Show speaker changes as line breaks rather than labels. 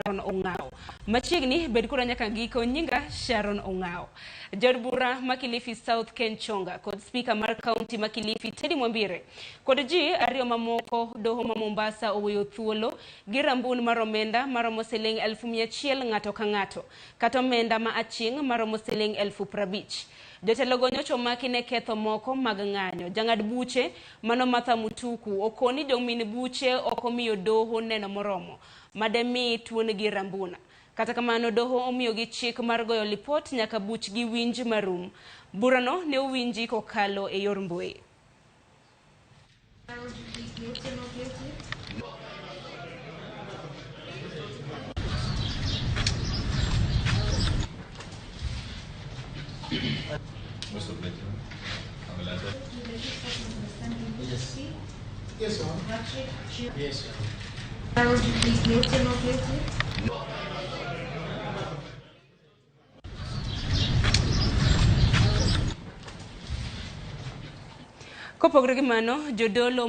Sharon Ong'awo. Machiegni bed koda nyaka giko nyinga Sharon Ong'awo. Jaod bura ma Kilifi South Ken Chonga kod spika mar kaunti ma Kilifi Teddy Mwambire kod ji ariyo mamoko doho ma Mombasa oweyo thuolo gi rambun mar omenda maromo siling 100,000 ng'ato ka ng'ato kata omenda ma aching' maromo siling 50,000. Jotelogo nyocha omaki ne ketho moko mag ng'anyo. Jang'ad buche mano Martha Mutuku okoni jomin buche ok omiyo doho neno moromo mademi tuon-gi rambuna. Kata kamano doho omiyogi chik mar goyo lipot nyaka buchgi winj marum. Burano ne owinji kokalo e yor mbui.
Yes, sir. Yes, sir.
Kopogore gi mano, jodolo